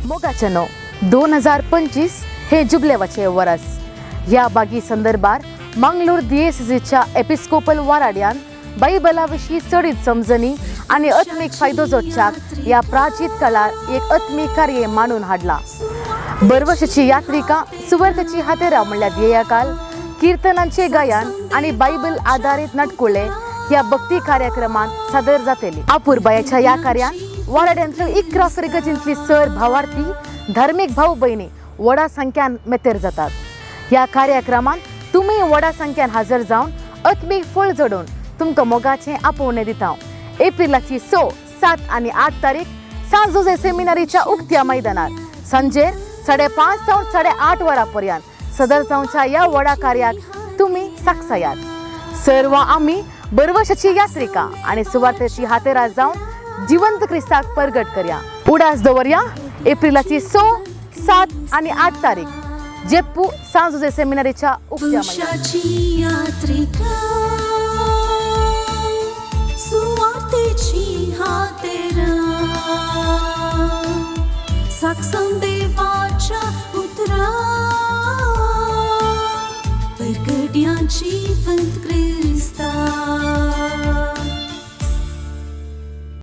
मोगाचें 2025 हे जुबलेवाचे वरस. ह्या बागी संदर्भार मंगलोर दियेसिजीच्या एपिस्कोपल वाराड्यान बायबला विशीं चडीत समजणी आनी आत्मीक फायदो जोडच्याक ह्या प्राचीत काळार एक आत्मीक कार्य मांडून हाडला. बरवशाची यात्रिका सुवार्थेची हातेरा म्हणल्यार ध्येयकाल किर्तनांचे गायन आनी बायबल आधारीत नाटकुळे ह्या भक्ती कार्यक्रमात सादर जातली. अपुरबायाच्या ह्या कार्यान वाराड्यांतल्यो 11 फिरगजींतली सर भावार्थी, धार्मीक भाऊ भयणी व्हडा संख्यान मेतेर जातात. ह्या कार्यक्रमात तुमी व्हडा संख्यान हजर जावन आत्मीक फळ जोडून तुमकां मोगाचें आपोवणें दिता. एप्रिलाची 6, 7 आनी 8 तारीख सांजुजे सेमिनारीच्या उक्त्या मैदानार सांजेर 5:30 जावन 8:30 वरां पर्यंत सदर जावच्या ह्या व्हडा कार्याक तुमी साक्षायात. सर्व आमी बरवशाची यात्रिका आनी सुवार्थेची हातेरा जावन जिवंत क्रिस्ताक परगट करया. उडास दवरया, एप्रिलाची 6, 7 आनी 8 तारीख, जेप्पू सांजुजे सेमिनारीच्या उक्त्या मैदानार. पुरुषाची यात्रिका, सुवार्थेची हातेरा, साक्षात देवाच्या उतरा परगट्या जिवंत.